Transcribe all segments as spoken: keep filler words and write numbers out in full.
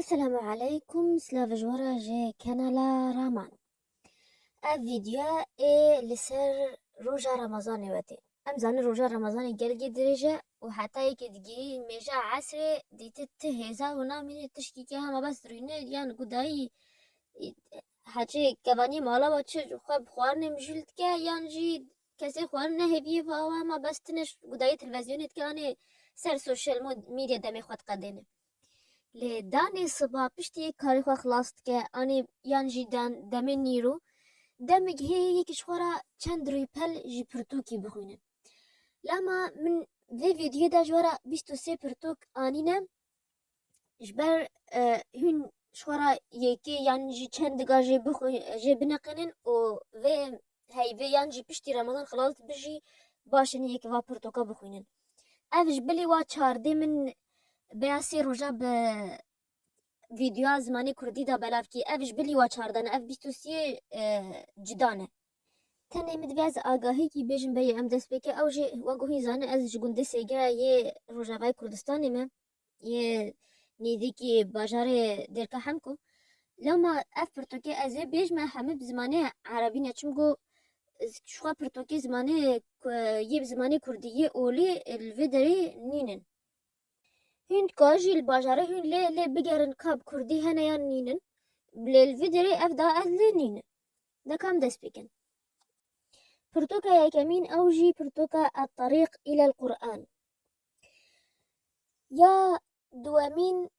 Selamu aleykum, silav ji we re ji kanala Raman. Ev vîdyoya ê li ser roja Remezanê we tê. Em zanin roja Remezanê gelgê dirêj e û heta yekê digihî mêja esrê dîtî ti hêza û namînê tişkî ke hema bes rûyne yan gudayî hecê kevaniyê mala we çi xwe bi xwarinê mijûl dike yan jî kesê xwarin nehêviyê ve ew hema bes tine gudayî televîzyonê dike anê ser sosyal mo-, medya demê xwe diqedêne. Lê danê siba piştî karê xwe xilas dike, anê yan jî dan demê nîro, demik hê yek ji xwe re çend rûypel ji pirtûkî bixwîne. Lama min vê vîdyoyê de ji we re bîst û sê pirtûk anîne. Ji ber, e, hûn ji xwe re yekê yan jî çendiga jê bixwî-, jê bineqînin û vê heyvê yan jî piştî Remezan xilas dibe jî baş in yek va pirtûka bixwînin. Ev ji bilî wa çardê min bêya sê roja bi vîdyoya zimanê kurdî de belav kî. Ev ji bilî wa çardane, ev bîst û sê, e, cida ne. Tenê min divê ez agahîkî bêjim beyê em dest pê ke, ew jî wek hûn zanin ez ji gundê Sêgera yê Rojavayê Kurdistanê me, yê nêzîkî bajarê Dêrka Hemko. Lama ev pirtûkê ez ê bêjme hemû bi zimanê erebî ne, çimku ji xwe pirtûkê zimanê ku-, yê bi zimanê kurdî yê olî li vê derê nînin. Hûn dikare jî li bajarê hûn lê, lê bigerin ka bi kurdî hene yan nînin. Lê li vê derê ev da ez lê nînin. De ka em dest pê kin. Pirtûka yekemîn ew jî pirtûka At-Tarîq ilel Qur'an. Ya duwemîn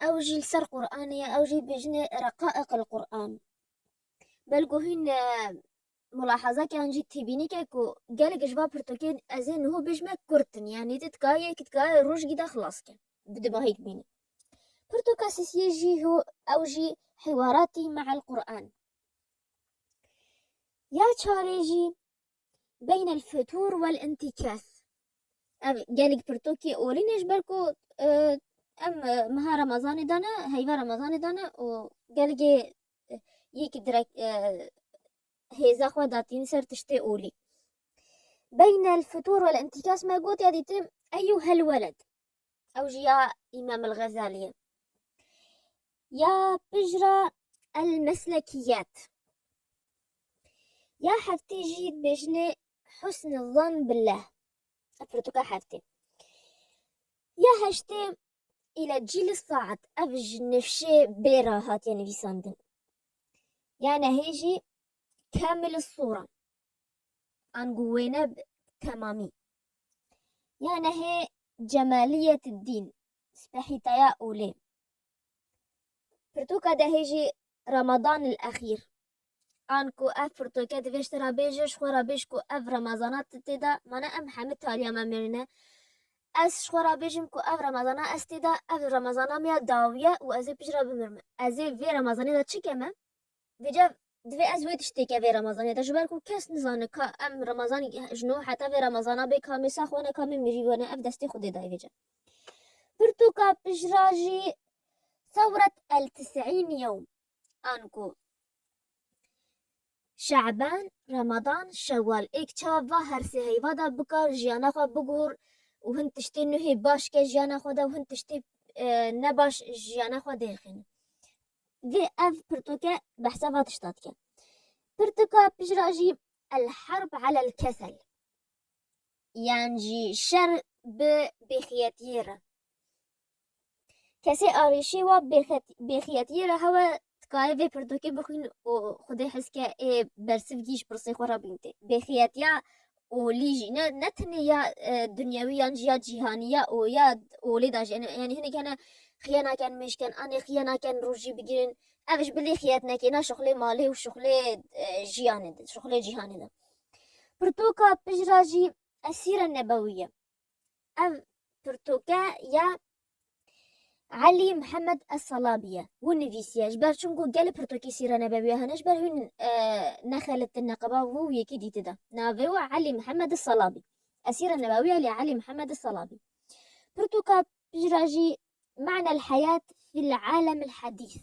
ew jî li ser Qur'anê ye, ew jî bêjinê Reqaiq el Qur'an. Belku hûn, e, mulahazeke an jî têbînîke ku gelek ji va pirtûkên ez ê niho bêjme kurt in, yanî tu dikare yek dikare rojgî de xilas ke, bi dibahîk bînî. Pirtûka sisiyê jî ho-, ew jî Hiwaratî me'el Qur'an. Ya çarê jî Beynel Futûr wel Întîkas. Ev gelek pirtûkê olî ne ji ber ku, e, em, e, meha Remezanê de ne, heyva Remezanê de ne û gelgê, e, yekî direk, e, hêza xwe datîn ser tiştê olî. Beynel Futûr wel Întîkas me got ya dîtim Eyyuhel Weled. Ew jî ya Îmam el Xezalî ye. Ya pijra El Meslekiyat. Ya heftê jî dibêjinê Husn Zan Billah. Ev pirtûka heftê. Ya heştê Île Cîl Saet. Ev ji nifşê bê re hatiye nivîsandin. Ya nehê jî Kamil Sura. Ango wêne bi temamî. Ya nehê Cemaliyet Dîn, spehîtaya olê. Pirtûka dehê jî Ramadan el Exîr. Ango ev pirtûke divê ji te re bêje, ji xwe re bêj ku ev Remezana tu tê de, mane em hemî taliya me mirine. Ez ji xwe re bêjim ku ev Remezana ez tê de, ev Remezana me ya dawî ye û ez ê piştre bimirime. Ez ê vê Remezanê de çi keme? Vêca divê ez wê tiştê ke vê Remezanê de, ji ber ku kes nizane ka em Remezanê ji no heta vê Remezana bê ka mê sax wane ka mê mirî wane, ev destê Xwedê dayê vêca. Pirtûka pijra jî Sewret el Tis'în Yewm. Ango Şaban, Ramadan, Şewal. Êk çawa va her sê heyva da bikar jiyana xwe bigor û hin tiştê nuhê baş ke jiyana xwe de û hin tiştê, e, nebaş jiyana xwe derxîne. Vê ev pirtûke behsa va tişta dike. Pirtûka pijra jî El Herb alel Kesel. Yan jî şer bi bêxiyetiyê re. Kesê arîşî wa bêxet-, bêxiyetiyê re hewe dikare vê pirtûkê bixwîn û Xwedê hez ke ê bersivgî ji pirsê xwe re bînte. Bêxiyetiya olî jî ne, ne tenê ya, e, dinyewî yan jî ya cîhanî ya û ya olê de jî. Yanî, yanî hinek hene xiye naken mêjken, anê xiye naken rojî bigirin. Ev ji bilî xiyet nekêna şuxlê malê û şuxlê, e, jiyanê de, şuxlê cîhanê de. Pirtûka pijra jî Esîre Nebewî ye. Ev pirtûke ya Elî Mihemed Es-Salabî ye. Wî nivîsiye. Ji ber çimku gelê pirtûkê Sîre Nebewiye hene, ji ber hûn, e, nexelitin neqeba wî û yekî dîti de. Navê wî Elî Mihemed Es-Salabî. Esîre Nebewiye lê Elî Mihemed Es-Salabî. Pirtûka pijra jî Me'nel Heyat fil Alemil Hedîs.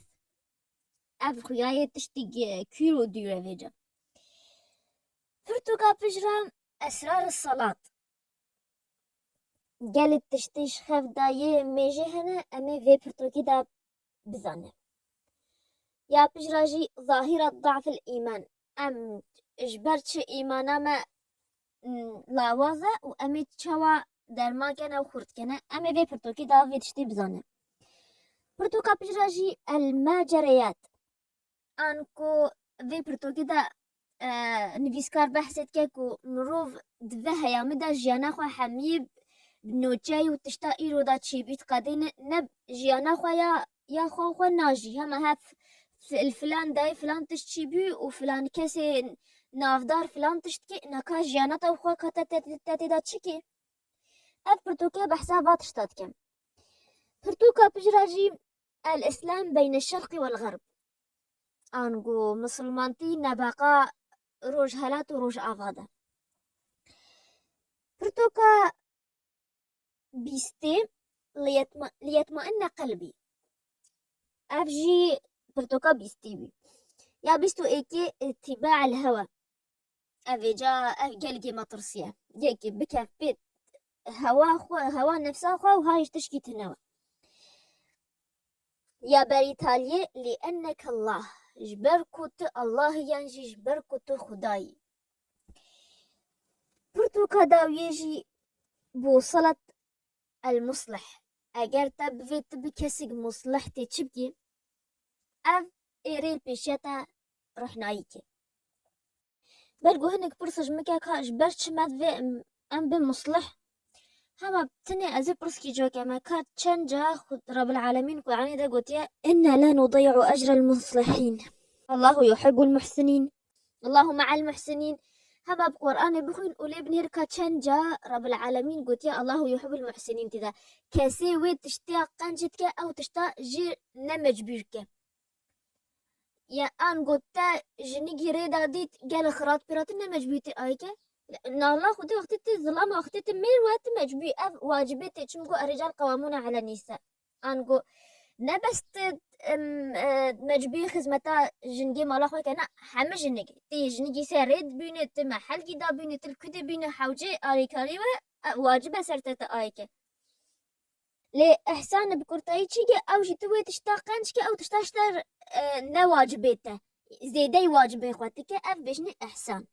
Ev xuyayê tiştî kûr û dûr e vêca. Pirtûka pijra Esrar Salat. Gelek tiştê ji xev dayê mêjê hene, em ê vê pirtûkê de bizane. Ya pijra jî zahîra da'fil îman. Em ji ber çi îmana me, m, lawaz e û em ê çawa derman kene û xurt kene? Em ê vê pirtokî de vê tiştî bizane. Pirtoka pijra jî el macereyat. Anku vê pirtokî de, e, nivîskar behs dike ku mirov di vê heyamî de jiyana xwe hemiyê bi nûçeyî û tişta îro de çêbû, diqedê ne, ne jiyana xwe ya, ya xwe xwe najî. Hema hev fi-, li filan dayê filan tişt çêbû û filan kesê navdar filan tişt dike, neka jiyana te xwe ka te, te, te, te tê de çi kê? Ev pirtûke behsa va tişta dike. Pirtûka pijra jî El-Îslam beyne şerqî wel xerb. Ango misilmantî nebeqa rojhelat û rojava de. Pirtûka bîstê, liyetma-, liyetmainne qelbî. Ev jî pirtûka bîstê bî. Ya bîst û êkê, ittiba el hewa. Ev êca, ev gelgê me tirsiye. Yekê bike pê hewa xwe, hewa nefsa xwe û hayî ji tişkî tune we. Ya berî taliyê, li enneke Allah. Ji ber ku tu Allah î yan jî ji ber ku tu Xuda yî. Pirtûka dawiyê jî bûsilet el muslih. Eger te bivê tu bi kesek muslih tê çi bikî, ev ê rê pêşiya te ruhnayî ke. Belku hinek pirs ji min ke ka ji ber çi me divê em, em bin muslih? Hema tenê ez ê pirskî civakê me ka çend ca Xud-, Rabbil Alemîn Qur'anê de gotiye, "Inna la nudî'u ecrel muslihîn. Allahu yuhibbul muhsinîn. Allahu ma'al muhsinîn." Hema bi Qur'anê bixwîn û lê binêr ka çend ca Rabbil Alemîn gotiye, "Allahu yuhibbul muhsinîn" tê de. Kesê wê tiştiya qenc dike, ew tişta jî ne mecbûr ke. Ya ango te jinigî rê da dît, gelek xirat pêratin ne mecbûrî te ayê ke. Nala Xwedê wextê te zilam, wextê te mêr we te mecbûrî. Ev wacibê te, çimku errical qewamûne elen nîsa. Ango ne bes te, em, e, mecbûrî xizmeta jingê mala xwe ke, na, hemî jinik. Tê jinigî ser rê dibîne, te mehelkî dabîne, te li ku dibîne, hewcê alîkarî we, e, wacib e ser te te ayê ke. Lê ihsan bi kurtayî çi ye? Ew jî tu wê tişta qenc ke, ew tişta ji te, e, ne wacibê te. Zêdeyî wacibê xwe dike, ev bêjinê ihsan.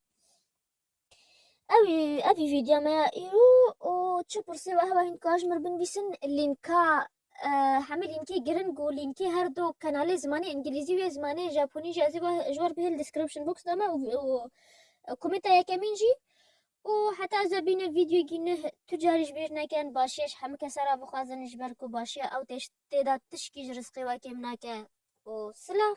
Ev, ev vîdya me ya îro û çi pirsê we hebe hîn dikar ji mir binivîsin, lînka, e, hemî lînkê giring û lînkê her du kanalê zimanê îngilîzî û yê zimanê japonî jî ez ê we, ji we re bihêl description box de me û, û komenta yekemîn jî. Û heta ez ê bîne vîdyoyekî nuh, tu carî ji bîr nekin, başiya ji hemû kesa re bixwazin, ji ber ku başiya ew tê-, tê de tişkî ji rizqê we kêm nake. Û silav.